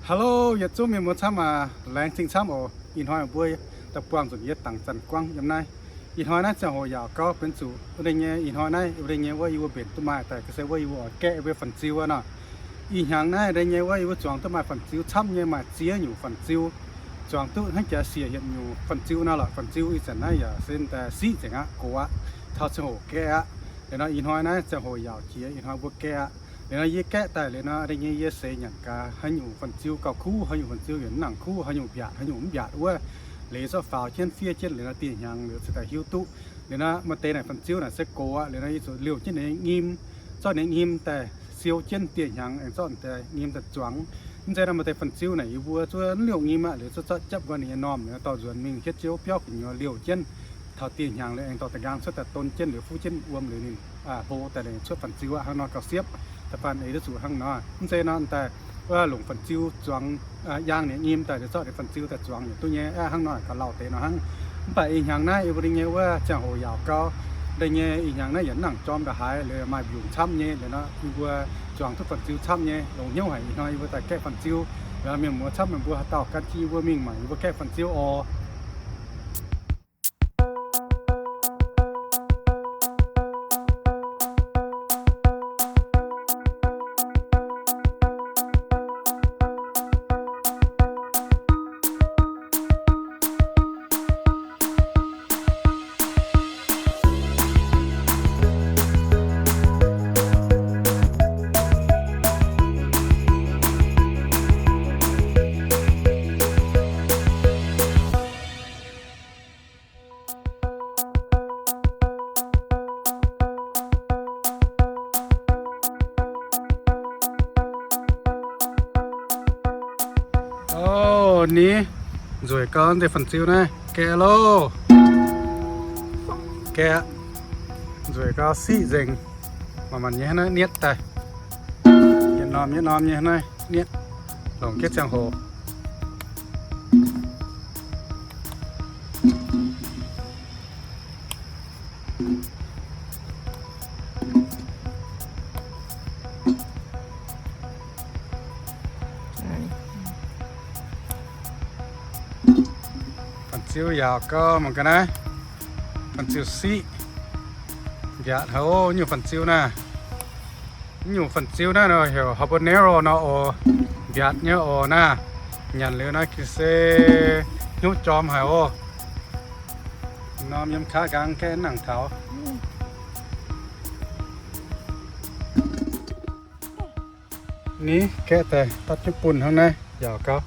Hello, yietc zungv mienh muoz camv aac, laengz zingh camv oc. Ih hnoi mbuo daaih buangh nzunc yie dangc zanc guangv yiem naaiv. Ih hnoi naaiv ziangh hoc yaauc gau benx zuqc wuov deix nyei, ih hnoi naaiv wuov deix nyei wuov yie mbuo mbenc duqv maaih daaih ga'sie wuov yie mbuo oix gaeqv mbuo fan-ziu aqv nor. Ih hnyangx naaiv deix nyei wuov yie mbuo zuangx duqv maaih fan-ziu camv nyei, maaih ziex nyungc fan-ziu. Zuangx duqv hnangv jaax siec yietc nyungc fan-ziu nor lorqc, fan-ziu ih zanc naaiv yaac se daaih siqv nzengc aqv, gox aqv, taux ziangh hoc gaeqv aqv. Liuz nor ih hnoi naaiv ziangh hoc yaauc jiex, ih hnoi mbuo gaeqv aqv. Liuz nor yie gaeqv daaih liuz nor deix nyei yie seix nyanc gaax haaix nyungc fan-ziu gauh kuv, haaix nyungc fan-ziu yaac mv nangc kuv, haaix nyungc mbiaatc, haaix nyungc mv mbiaatc wuov. Liuz zorqv faaux jienv fiev jienv liuz nor dieh hnyangx liuz ziouc daaih hiuv duqv. Liuz nor maaih deix naaic fan-ziu naaic se gox aqv, liuz nor yie zuqc liouh jienv ninh nyim, zorqv ninh nyim daaih siou jienv dieh hnyangx aengx zorqv daaih nyim daaih zuangx. Mv zeiz nor maaih deix fan-ziu naaic yie mbuo zuov mv liouh nyim aqv, liuz zuov zorqv japv nqoi ninh nyei normh liuz dorh nzuonx mingh hietv ziouv biauv gu'nyuoz liouh jienv. Taux dieh hnyangx liuz aengx dorh da'nqaang cuotv daaih don jienv liuz fuv jienv wuom liuz ninh hlo daaih liuz cuotv fan-ziu aqv. Hnangv nor gauh siepv, da'faanh eix duqv zuqc hnangv nor. Mv zeiz nor daaih wuov longc fan-ziu zuangx, yaang ninh nyim daaih liuz zorqv ninh fan-ziu daaih zuangx yietc duqv nyei aqv. Hnangv nor gauh lauh deix nor hnangv. Mv baac ih hnyangx naaiv yie mbuo deix nyei wuov ziangh hoc yaauc gau, deix nyei ih hnyangx naaiv yaac mv nangc jorm ndongc haaix, liuz maaih mbiungc camv nyei. Liuz nor yie mbuo zuangx duqv fan-ziu camv nyei, longx hnyouv haic. Ih hnoi yie mbuo daaih gaeqv fan-ziu. Liuz mienh muoz camv, mienh mbuo haaix dauh gan jienv yie mbuo mingh mangc yie mbuo gaeqv fan-ziu oc. Ov, ni, nzueic gau, deix fan-ziu naaiv gaeqv loh. Gaeqv, nzueic gau, siqv nzengc. Manc-manc nyei hnangv naaiv nietv daaih. Yietc norm yietc norm nyei hnangv naaiv nietv, longc jienv ziangh hoc. Fan-ziu yaauc gau mangc gaax naaiv. Fan-ziu siqv, mbiaatc haic oc. Nyungc fan-ziu naaiv, nyungc fan-ziu naaiv nor heuc habanero nor oc. Mbiaatc nyei oc naaiv. Nyanc liuz naaiv ga'sie hnyouv jorm haic oc. Norm yiem kaav nqaang gaeqv nangc taux. Ni, gaeqv daaih dapv jienv bunh hnangv naaiv yaauc gau.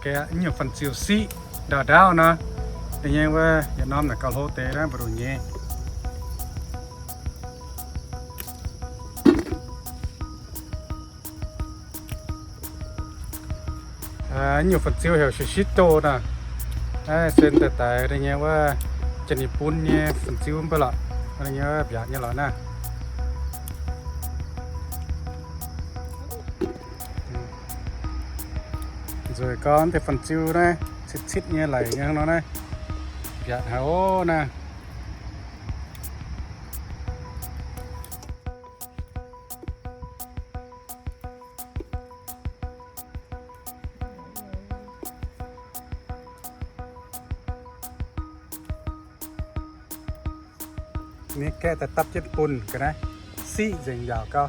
Gaeqv nyungc fan-ziu siqv ndaauv-ndaauv nor. Da'nyeic wuov yietc norm naaic gauh hlo deix naaiv mbu'ndongx nyei. Nyungc fan-ziu heuc shishito nor. Naaiv se daaih daic da'nyeic wuov janx-ninh bun nyei fan-ziu mv baac lorqc. Da'nyeic wuov mbiaatc nyei lorqc naaiv. Nzueic gau, deix fan-ziu naaiv citv-citv nyei laic nyei hnangv nor naaiv. Mbiaatc haic oc naaiv. Ni, gaeqv daaih dapv jienv bunh ga'naaiv, siqv nzengc yaauc gau.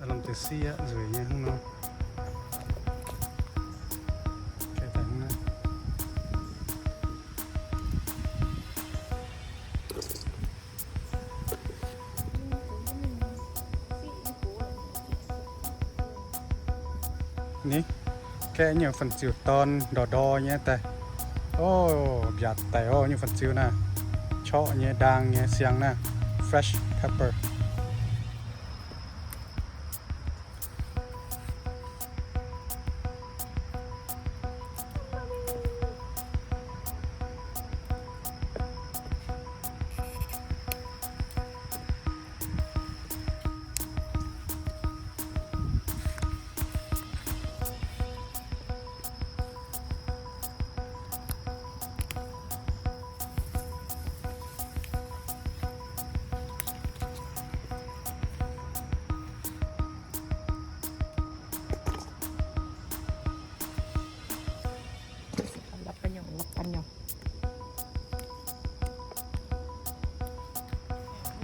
Lomh deix siqv aqv, nzueic nyei hnangv nor. Ni, gaeqv nyei fun-ziu dorn ndor-ndor nyei daaih. O, mbiaatc daic o, nyei fun-ziu naaiv. Corqv nyei, ndaang nyei, siang naaiv. Fresh pepper.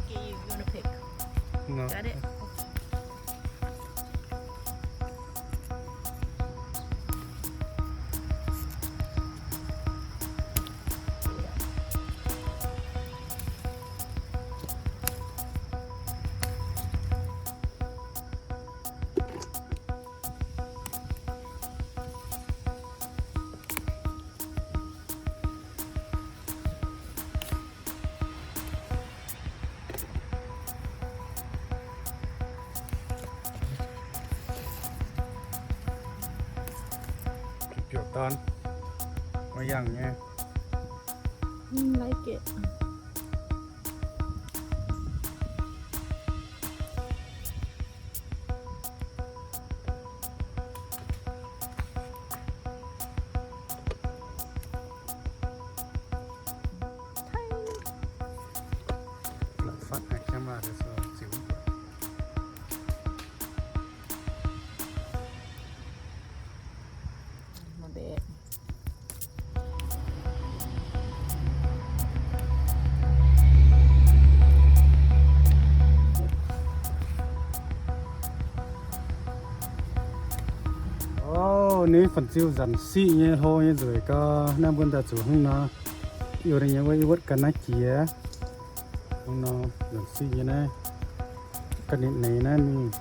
Okay, you wanna pick? No. Got it? Biouv dorn, maaih yangh nyei. Like it. O, ni fun-ziu nzanc siqv nyei, hlo nyei nzueic gau. Naaiv mbuo daaih zuqc hnangv nor, yie nyei wuov, yie wuov ga'naaiv jiex. Hnangv nor, nzanc siqv nyei naaiv, ga'ninh neix naaiv mingh.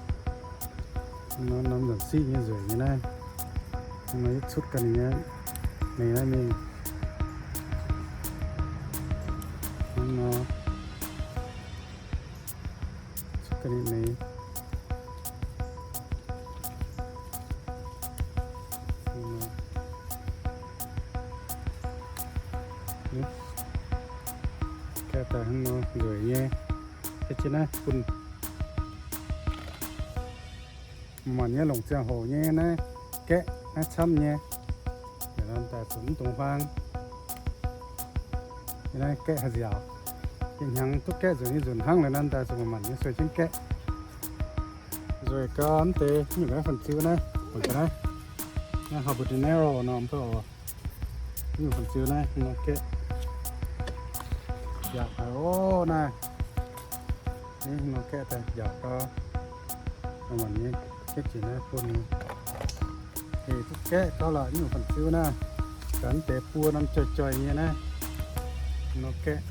Hnangv nor, norm nzanc siqv nyei nzueic nyei naaiv. Hnangv nor, yie cutv ga'ninh nyei neix naaiv mingh. Hnangv nor, cutv ga'ninh neix. Gaeqv daaih hnangv nor nzueic nyei. Gaeqv jienv naaiv bun maanc nyei longc ziangh hoc nyei naaiv gaeqv naaiv camv nyei. Liuz nor daaih zuqc mv dungx huaang. Naaiv gaeqv haaix nziaauc, ih hnyangx duqv gaeqv nzunc nyei nzunc hnangv. Liuz nor daaih zuqc maanc nyei sueih jienv gaeqv. Nzueic gau mv deix nyungc naaiv fun-ziu naaiv, naaiv habanero nor mv baac oc. Nyungc fun-ziu naaiv nor gaeqv, nziaauc haic oc naaiv. Nor gaeqv daaih nziaauc gau. Maanc nyei gaeqv jiex naaiv bun. Hec duqv gaeqv gau lorqc nyungc fun-ziu naaiv. Gaax mv deix buo norm joih joih nyei naaiv. Nor gaeqv.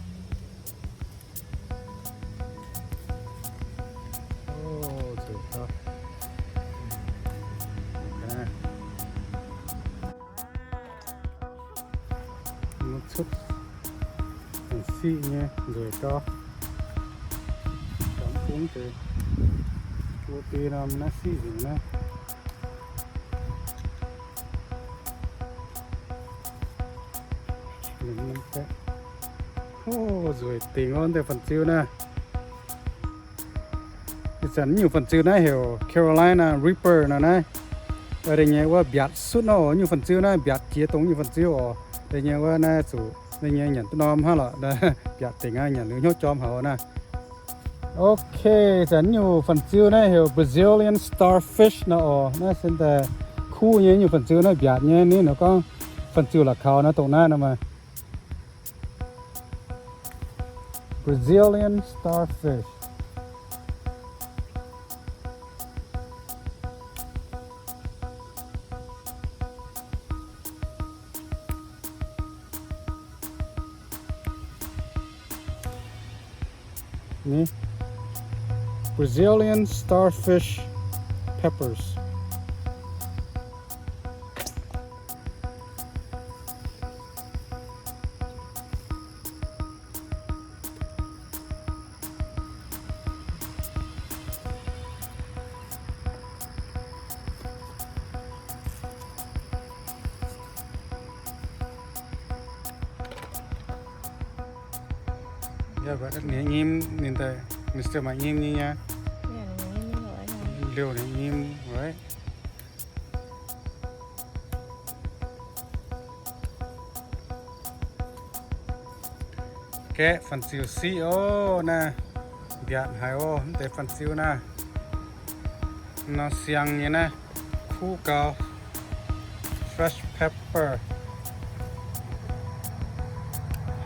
Cuotv siqv nyei nzueic gau. Bung deix, buo dui norm naaiv siqv nzengc naaiv. Nzueic dingc wuov deix fun-ziu naaiv. Ih zanc nyungc fun-ziu naaiv heuc Carolina Reaper nor naaiv. Deix nyei wuov mbiaatc sutv nor oc, nyungc fun-ziu naaiv mbiaatc jiex dongh nyungc fun-ziu oc. Deix nyei wuov naaiv zuqc deix nyei nyanc duqv norm hnangv lorqc. Mbiaatc dingc aqv, nyanc liuz hnyouv jorm haic naaiv. Ok, zanc nyungc fun-ziu naaiv heuc Brazilian starfish nor oc. Naaiv se daaih kuv nyei nyungc fun-ziu naaiv mbiaatc nyei. Ninh nor gorngv fun-ziu la'kaux naaiv dongh naaiv nor maah. Brazilian starfish. Ni, Brazilian starfish peppers. Yaac nyim ninh daaih, ninh still maaih nyim nyei. Liouh ninh nyim, right? Gaeqv fun-ziu siqv oc naaiv. Mbiaatc haic oc, mv deix fun-ziu naaiv. Nor siang nyei naaiv, kuv gau. Fresh pepper,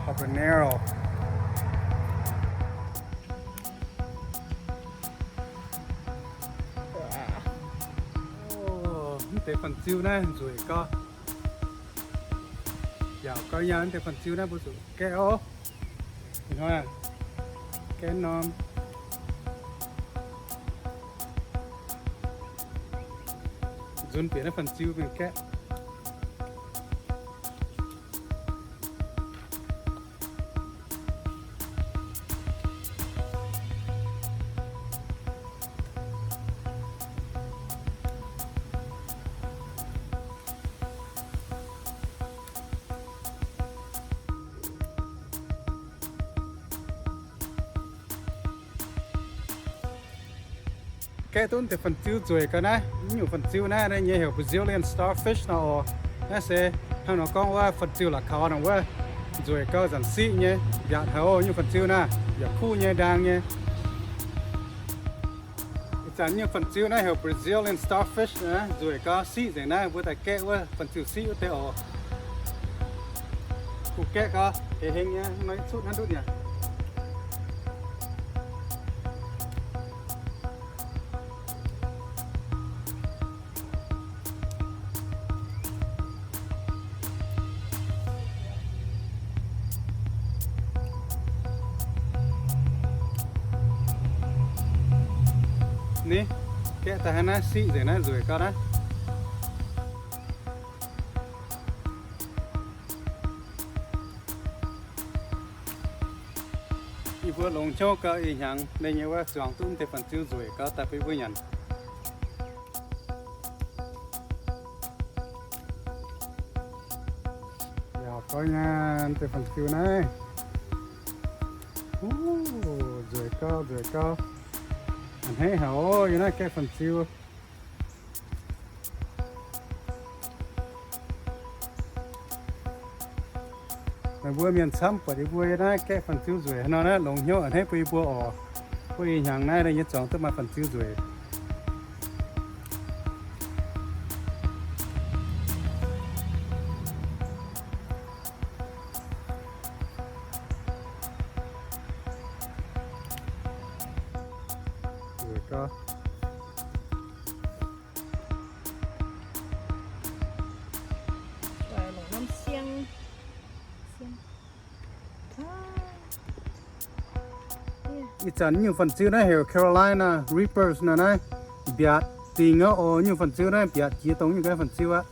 habanero. Mv deix fun-ziu naaiv nzueic gau. Yaac gau yaac mv deix fun-ziu naaiv mbuo zuqc gaeqv oc. Ih hnoi gaeqv norm. Nzunc bieqc naaiv fun-ziu mingh gaeqv. Gaeqv duqv deix fun-ziu nzueic gau naaiv. Nyungc fun-ziu naaiv nyei heuc Brazilian starfish nor oc. Naaiv se hnangv nor gorngv wuov fun-ziu la'kaux nor wuov, nzueic gau, zanc siqv nyei, mbiaatc haic oc. Nyungc fun-ziu naaiv yaac kuv nyei, ndaang nyei. Ih zanc nyungc fun-ziu naaiv heuc Brazilian starfish, nzueic gau, siqv nzengc naaiv, mbuo daaih gaeqv wuov fun-ziu siqv wuov deix oc. Kuv gaeqv gau, hei heng nyei, hnangv nor cuotv hnangv ndutv nyei. Ni, gaeqv daaih hnangv naaiv siqv nzengc naaiv, nzueic gau naaiv. Yie mbuo longx hnyouv gau ih hnyangx nyei wuov zuangx duqv deix fun-ziu nzueic gau daaih bun yie mbuo nyanc. Yaac gau nyei deix fun-ziu naaiv. Nzueic gau, nzueic gau. A'hneiv haic oc, yie naaiv gaeqv fun-ziu. Meih mbuo mienh camv buatc yie mbuo yie naaiv gaeqv fun-ziu nzueic haaix nor naaiv, longx hnyouv a'hneiv bun yie mbuo oc. Bun ih hnyangx naaiv nyei zuangx duqv maaih fun-ziu nzueic. Ih zanc nyungc fun-ziu naaiv heuc Carolina Reapers nor naaiv, mbiaatc dingc oc. Nyungc fun-ziu naaiv mbiaatc jiex dongh nyungc gaengh fun-ziu aqv.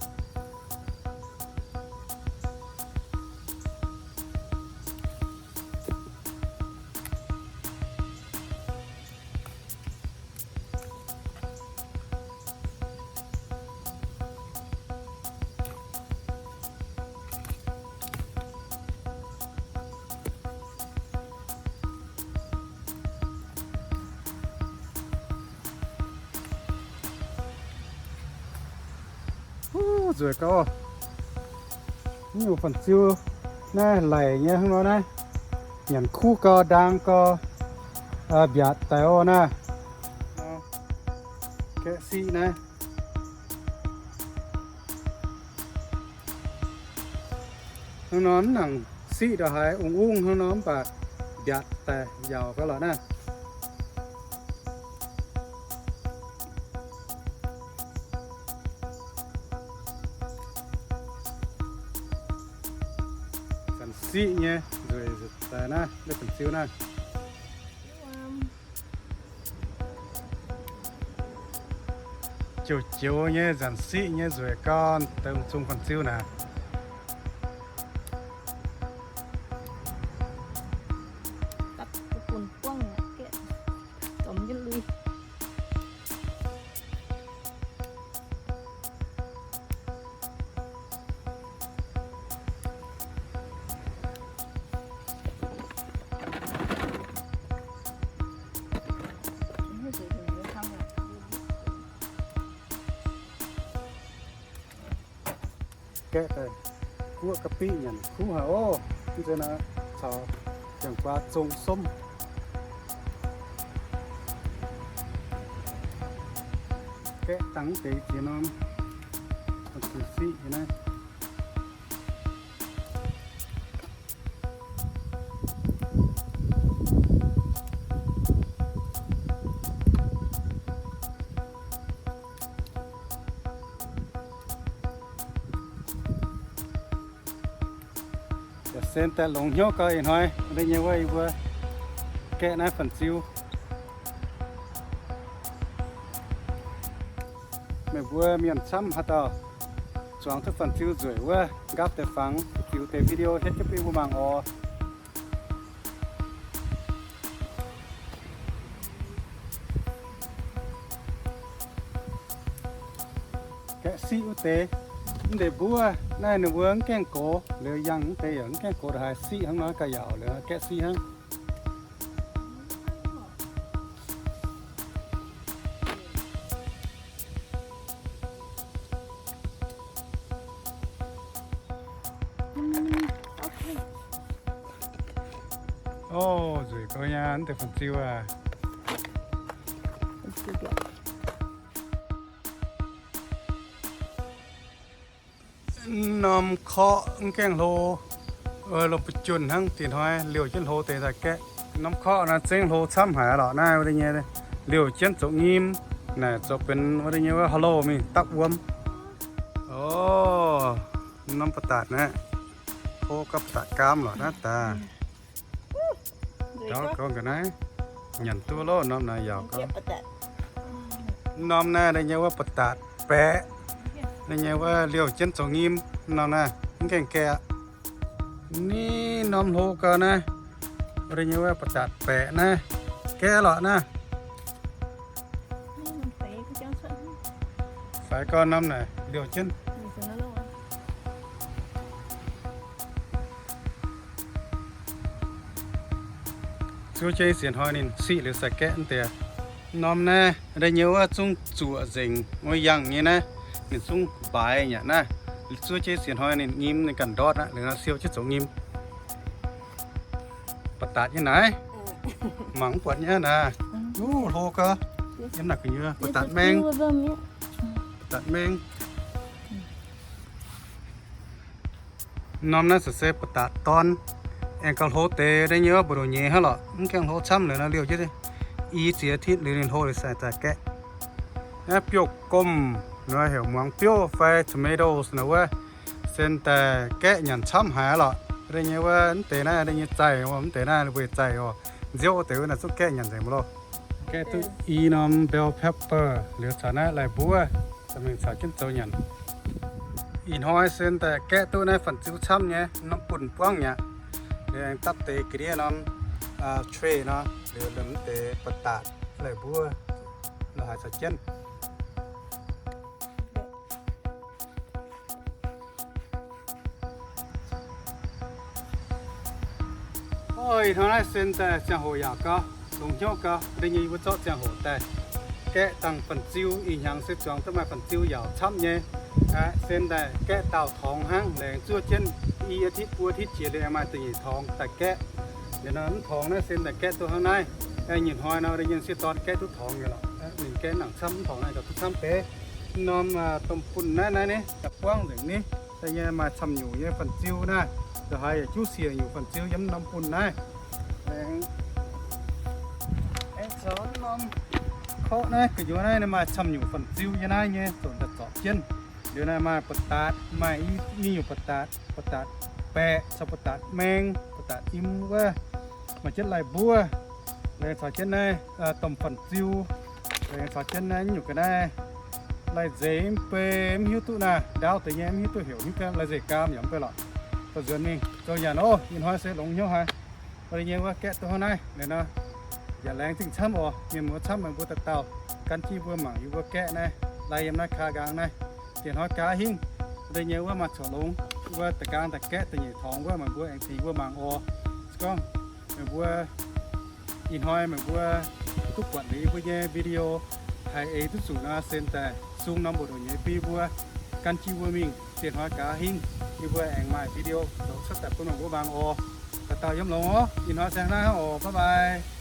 Huv, nzueic gau. Nyungc fun-ziu naaiv laic nyei hnangv nor naaiv, nyanc kuv gau, ndaang gau, mbiaatc daic oc naaiv. Gaeqv siqv naaiv. Hnangv nor mv nangc siqv ndongc haaix ungv ungv hnangv nor mv baac mbiaatc daaih yaauc gau lorqc naaiv. Zanc siqv nyei nzueic daaih naaiv, naaiv fun-ziu naaiv. Joux-joux nyei nzanc siqv nyei nzueic gau, dongh zong fan-ziu naaic. Gaeqv daaih guoqv ga'biqv nyanc kuv haic oc. Mv zeiz naaic caux jangx guaax zong somv. Gaeqv dangx deix jiex norm, ziux siqv naaiv. Yaac sen daaih longx hnyouv gau ih hnoi, wuov deix nyei wuov yie mbuo gaeqv naaiv fan-ziu. Meih mbuo mienh camv haaix dauh zuangx duqv fan-ziu nzueic wuov, nqaapv deix fangx, ziux deix video hietv jienv bun mbuo mangc oc. Gaeqv siqv wuov deix, mv deix mbuov naaiv ninh mbuo mv gaengh gox, liuz yangh mv deix yaac mv gaengh gox, haiz siqv hnangv nor gauh yaauc liuz gaeqv siqv hnangv. Ov, nzueic gau nyei mv deix fan-ziu aac. Norm korqv mv gaengh hlo, lo mbuo juonh hnangv. Dinh hnoi liouh jienv hlo deix daaih gaeqv. Norm korqv naaiv zengv hlo camv haic lorqc. Naaiv wuov deix nyei liouh jienv zoux nyim, naaic zoux benx wuov deix nyei wuov haav loh mingh dapv wuom. Ov, norm ba'datc naaiv, hlo gau ba'datc gaam lorqc naaiv daaih. Gaux gaux ga'naaiv, nyanc duqv loh norm naaiv yaauc gau. Norm naaiv deix nyei wuov ba'datc baeqc, deix nyei wuov liouh jienv zoux nyim. Norm naaiv mv gaengh gaeqv aqv. Ni norm hlo gau naaiv, wuov deix nyei wuov ba'datc baeqc naaiv, gaeqv lorqc naaiv. Faix gau norm naaic liouh jienv. Zuov jienv sienx hnoi ninh siqv liuz sai gaeqv deix. Norm naaiv deix nyei wuov zungv zuoqc nzengc, wuov yangh nyei naaiv, ninh zungv mbaaix nyei naaiv. Zuov jienv sienx hnoi ninh nyim ninh ganh ndortv aqv, liuz nor siou jienv zoux nyim. Ba'datc nyei naaiv, mangc mv buatc nyei naaiv. Uv, hlo gau. Yiem naaic gu'nyuoz ba'datc maeng. Ba'datc maeng. Norm naaiv se ba'datc dorn. Aengx gauh hlo deix deix nyei wuov mbu'ndongx nyei hnangv lorqc, mv gaengh hlo camv liuz nor liouh jienv i ziex อาทิตย์ liuz ninh hlo liuz sai daaih gaeqv. Naaiv biouv-gomh, nor heuc muangx biouv fai tomatoes nor wuov, sen daaih gaeqv nyanc camv haic lorqc. Deix nyei wuov mv deix naaiv deix nyei zaih, mv deix naaiv weic zaih oc. Nziouv deix wuov naaiv zungv gaeqv nyanc nzengc mv loh. Gaeqv duqv i norm bell pepper liuz caux naaiv lai-mbuov, mingh caux jienv zoux nyanc. Ih hnoi sen daaih gaeqv duqv naaiv fan-ziu camv nyei, norm bunh buangv nyei aqv. Liuz aengx dapv deix ga'ndiev norm tray nor, liuz mv deix ba'datc lai-mbuov nor haaix caux jienv. Ov, ih hnoi naaiv sen daaih ziangh hoc yaauc gau, longx hnyouv gau, deix nyei yie mbuo zorqv ziangh hoc daaih gaeqv dangh fan-ziu. Ih hnyangx se zuangx duqv maaih fan-ziu yaauc camv nyei. Sen daaih gaeqv daauh torngx hnangv, laengz zuov jienv i อาทิตย์ buo อาทิตย์ jiex liuz maaih da'nyeic torngx daaih gaeqv. Liuz nor mv torngx naaiv sen daaih gaeqv duqv hnangv naaiv. Nyei hnoi nor deix nyei sieqv dorn gaeqv duqv torngx nyei lorqc. Ninh gaeqv nangc camv, mv torngx naaiv gauh duqv camv deix. Norm domh bunh naaiv naaiv ni, da'buangv nzengc ni. Da'nyeic maaih camv nyungc nyei fan-ziu naaiv. Da'haiz yaac juv siec nyungc fan-ziu yiem norm bunh naaiv. Aengx, aengx caux norm korqv naaiv gu'nyuoz naaiv maaih camv nyungc fan-ziu yiem naaiv nyei, zorqv daaih zorpc jienv. Liuz naaiv maaih ba'datc, maaih i, i nyungc ba'datc, ba'datc baeqc caux ba'datc maeng, ba'datc im wuov, maaih jienv lai-mbuov, laengz caux jienv naaiv domh fan-ziu, laengz caux jienv naaiv nyungc ga'naaiv, Lai-nzeix mv bei mv hiuv duqv naaiv, ndaauv deix nyei mv hiuv duqv heuc hnyouv gaam, lai-nzeix gaam yaac mv bei lorqc. Dorh nzuonx mingh zoux nyanc oc. Ih hnoi se longx hnyouv haic. Aa, deix nyei wuov gaeqv duqv hnangv naaiv, liuz nor yaac laengz zingh camv oc. Mienh muoz camv meih mbuo dauh dauh gan jienv mbuo mangc yie mbuo gaeqv naaiv, lai yiem naaiv kaa nqaang naaiv. Dieh hnoi gaax hingv, aa, deix nyei wuov maaih coqc longx, mbuo da'gaang da'gaeqv da'nyeic torngx wuov meih mbuo aengx dingc mbuo mangc oc. Se gorngv meih mbuo ih hnoi meih mbuo duqv buatc liuz yie mbuo nyei video haih eix duqv zuqc nor, sen daaih sung norm mbu'ndongx nyeiz bun yie mbuo gan jienv mbuo mingh. Dieh hnoi gaax hingv yie mbuo aengx maaih video zoux cuotv daaih bun meih mbuo mangc oc. Dauh dauh yiem longx oc. Ih hnoi se hnangv naaiv oc. Bye bye.